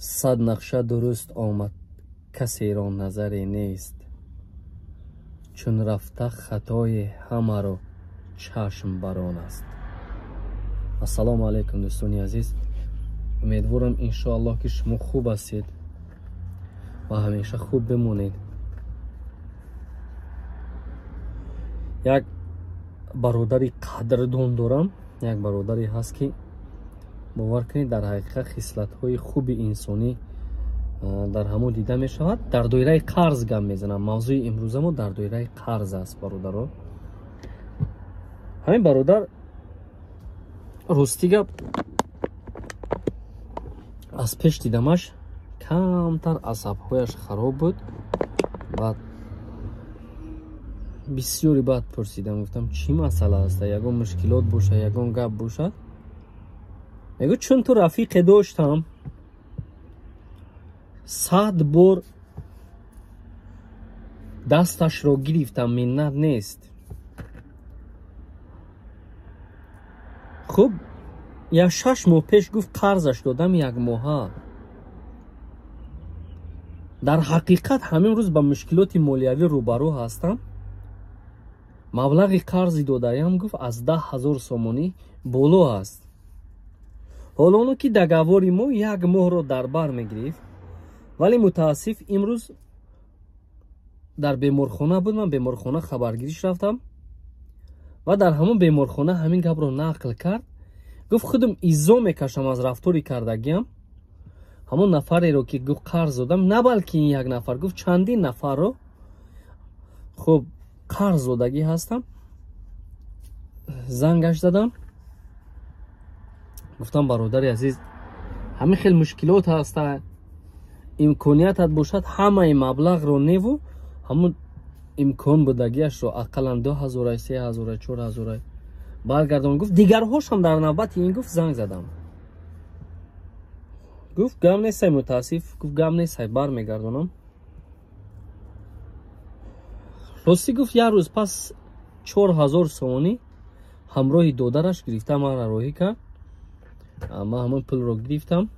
Сад нақша дуруст омад, касеро назаре нест. Чун рафта хатои ҳамаро чашм барон аст. Ассалому алайкум, дӯстони азиз. Умедворам, иншоаллоҳ, ки шумо хуб ҳастед ва ҳамеша хуб бимонед. Як бародари қадрдон дорам, як бародаре ҳаст, ки бовар кунед, дар ҳақиқат хислатҳои хуби инсонӣ дар ҳамон дида мешавад. Дар доираи қарз гап мезанам. Мавзӯи имрӯзамо дар доираи қарз аст, бародаро. Ҳамин бародар, ростӣ гап, аз пеш дидамаш, камтар асабҳояш хароб буд. Баъд бисёри баъд пурсидам, гуфтам, чӣ масъала аста, ягон мушкилот боша, ягон гап бошад. Мегӯ, чун ту рафиқе доштам, 100 бор дасташро гирифтам, миннат нест. Хуб, як 6 моҳ пеш, гуфт, қарзаш додам як моҳа. Дар ҳақиқат ҳамин рӯз ба мушкилоти молиявӣ рӯбарӯ ҳастам. Маблағи қарзи додаям, гуфт, аз 10 000 сомонӣ боло аст. Ҳоло оно ки договори мо як моҳро дар бар мегирифт, вале мутаассиф имрӯз дар беморхона буд. Ман беморхона хабаргириш рафтам ва дар ҳамон беморхона ҳамин гапро нақл кард. Гуфт, худам иззо мекашам аз рафтори кардагиам. Ҳамон нафареро, ки, гуфт, қарз додам, на балки ин як нафар, гуфт, чандин нафарро, хуб, қарз додагӣ ҳастам. Зангаш задам, гуфтам, бародари азиз, ҳамин хел мушкилот ҳаста, имкониятат бошад, ҳамаи маблағро неву, ҳамун имкон будагиашро ақаллан 2000, 3000, 4000 баргардон. Гуфт, дигарҳошам дар навбати ин. Гуфт, занг задам, гуфт, гам нестай, мутаассиф, гуфт, гам нестай, бармегардонам. Ростӣ, гуфт, як рӯз пас 4000 сомонӣ ҳамроҳи додараш гирифта маро роҳӣ кард. Ман ҳамон пулро гирифтам,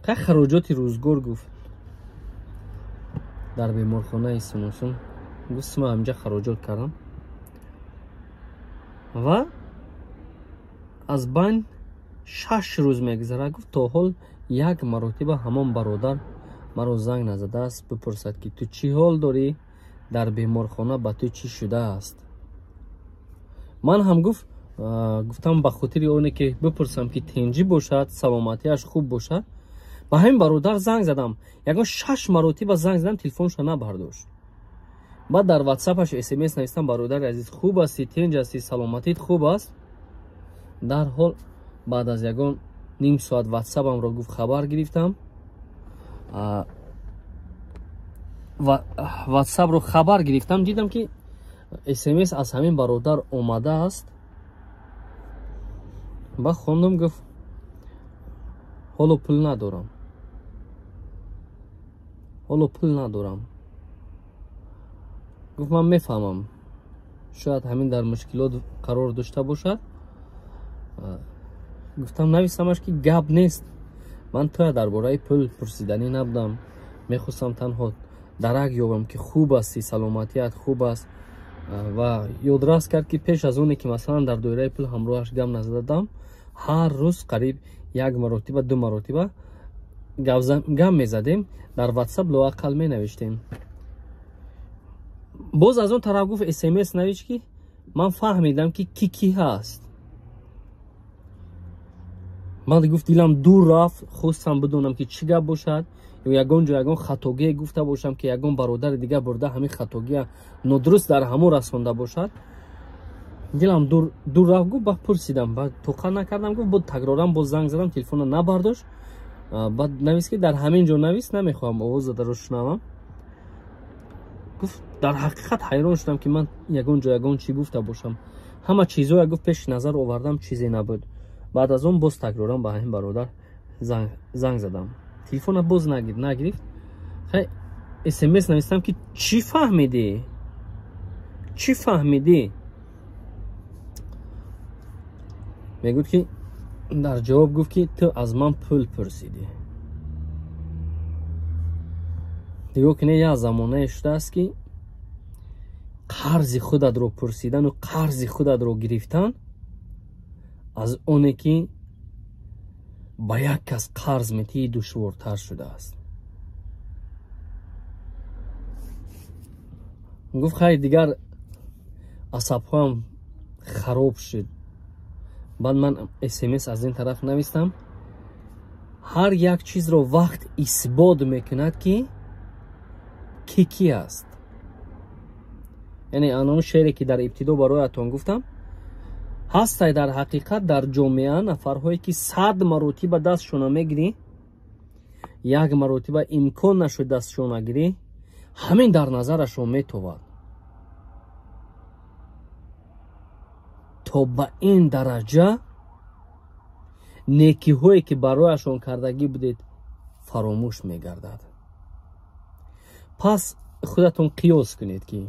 ка хароҷоти рӯзгор, гуфт, дар беморхонаи Сунусун, гуфт, ман ҳаминҷа хароҷот кардам. Ва аз байн 6 рӯз мегузарад, гуфт, то ҳол як маротиба ҳамон бародар маро занг назадааст, бипурсад, ки ту чӣ ҳол дорӣ, дар беморхона ба ту чӣ шудааст. Ман ҳам, гуфт, гуфтам, ба хотири оне ки бипурсам, ки тинҷӣ бошад, саломатиаш хуб бошад, ба ҳамин бародар занг задам. Ягон шаш маротиба занг задам, телефонша набардошт. Баъд дар ватсапаш смс навистам: бародари азиз, хуб ҳастӣ, тинҷ ҳастӣ, саломатит хуб аст? Дарҳол баъд аз ягон ним соат ватсапамро, гуфт, хабар гирифтам, ватсапро хабар гирифтам, дидам, ки смс аз ҳамин бародар омадааст. Ба хондам, гуфт, ҳоло пул надорам, ҳоло пул надорам. Гуфт, ман мефаҳмам, шояд ҳамин дар мушкилот қарор дошта бошад. Гуфтам, нависамаш, ки гап нест, ман туя дар бораи пул пурсиданӣ набудам, мехостам танҳо дарак ёбам, ки хуб ҳастӣ, саломатият хуб аст. Ва ёдрас кард, ки пеш аз оне ки масалан дар доираи пул ҳамроҳаш гап назадам, ҳар рӯз қариб як маротиба, ду маротиба гап мезадем, дар ватсап лоақал менавиштем. Боз аз он тараф, гуфт, смс навишт, ки ман фаҳмидам, ки ки кӣ ҳаст. Ман, гуфт, дилам дур рафт, хостам бидонам, ки чӣ гап бошад ё ягон ҷо ягон хатогие гуфта бошам, ки ягон бародари дигар бурда ҳамин хатогия нодуруст дар ҳамон расонда бошад. Дилам дур рафт, гуфт, ба пурсидам, ба тоқат накардам, гуфт, бо такроран боз занг задам, телефонро набардошт. Баъд навис, ки дар ҳамин ҷо навис, намехоҳам овоз задаро шунавам. Гуфт, дар ҳақиқат ҳайрон шудам, ки ман ягон ҷо ягон чӣ гуфта бошам. Ҳама чизҳоя, гуфт, пеши назар овардам, чизе набуд. Баъд аз он боз такроран ба ҳамин бародар занг задам, телефона боз нагирифт. Хай, смс навистам, ки чӣ фаҳмидӣ, чӣ фаҳмидӣ? Мегӯд, ки дар ҷавоб гуфт, ки ту аз ман пул пурсидӣ. Нигоҳ кунед, як замонае шудааст, ки қарзи худатро пурсидану қарзи худатро гирифтан аз оне ки ба як кас қарз метиҳӣ душвортар шудааст. Гуфт хайр, дигар асабҳоам хароб шуд. Баъд ман смс аз ин тараф навистам: ҳар як чизро вақт исбот мекунад, ки ки аст. Яъне анон шеъре ки дар ибтидо бароятон гуфтам, ҳастай дар ҳақиқат дар ҷомеа нафарҳое ки 100 маротиба дастшона мегирӣ, як маротиба имкон нашуд дастшона гирӣ, ҳамин дар назарашон метовад. То ба ин дараҷа некиҳое ки барояшон кардагӣ будед фаромӯш мегардад. Пас худатон қиёс кунед, ки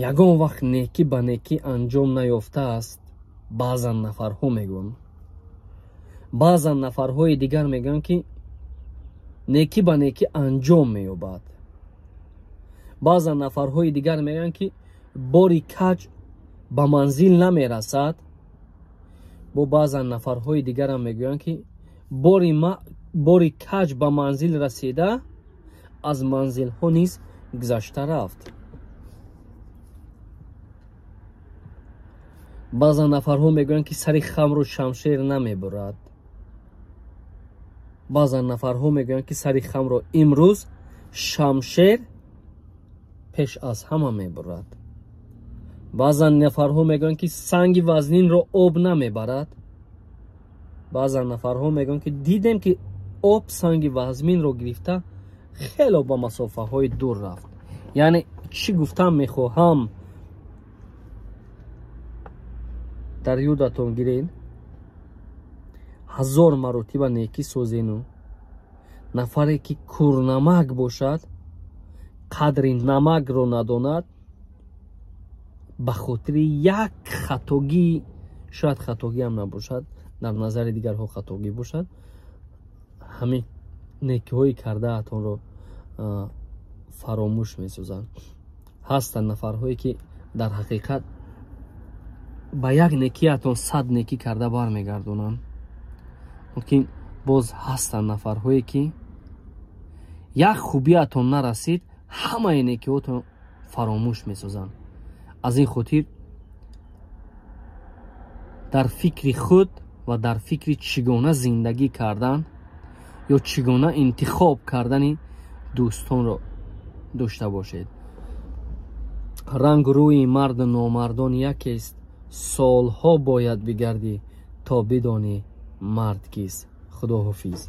ягон вақт некӣ ба некӣ анҷом наёфтааст. Баъзан нафарҳо мегӯянд, баъзан нафарҳои дигар мегӯянд, ки некӣ ба некӣ анҷом меёбад. Баъзан нафарҳои дигар мегӯянд, ки бори каҷ ба манзил намерасад. Бо баъзан нафарҳои дигарам мегӯянд, ки бори каҷ ба манзил расида, аз манзилҳо низ гузашта рафт. Баъзан нафарҳо мегӯянд, ки сари хамру шамшер намебурад. Баъзан нафарҳо мегӯянд, ки сари хамро имрӯз шамшер пеш аз ҳама мебурад. Баъзан нафарҳо мегӯянд, ки санги вазнинро об намебарад. Баъзан нафарҳо мегӯянд, ки дидем, ки об санги вазнинро гирифта хело ба масофаҳои дур рафт. Яъне чӣ гуфтам мехоҳам, дар ёдатон гиред, 1000 маротиба некӣ созену нафаре ки курнамак бошад, қадри намакро надонад, ба хотири як хатогӣ, шояд хатогиам набошад, дар назари дигарҳо хатогӣ бошад, ҳамин некиҳои кардаатонро фаромӯш месозанд. Ҳастанд нафарҳое ки дар ҳақиқат ба як некиатон 100 некӣ карда бармегардонанд. Лекин боз ҳастанд нафарҳое ки як хубиатон нарасид, ҳамаи некиҳотон фаромӯш месозанд. Аз ин хотир дар фикри худ ва дар фикри чӣ гуна зиндагӣ кардан ё чӣ гуна интихоб кардани дӯстонро дошта бошед. Рангу рӯи марду номардон якест, солҳо бояд бигардӣ то бидонӣ мард кист. Худоҳофиз.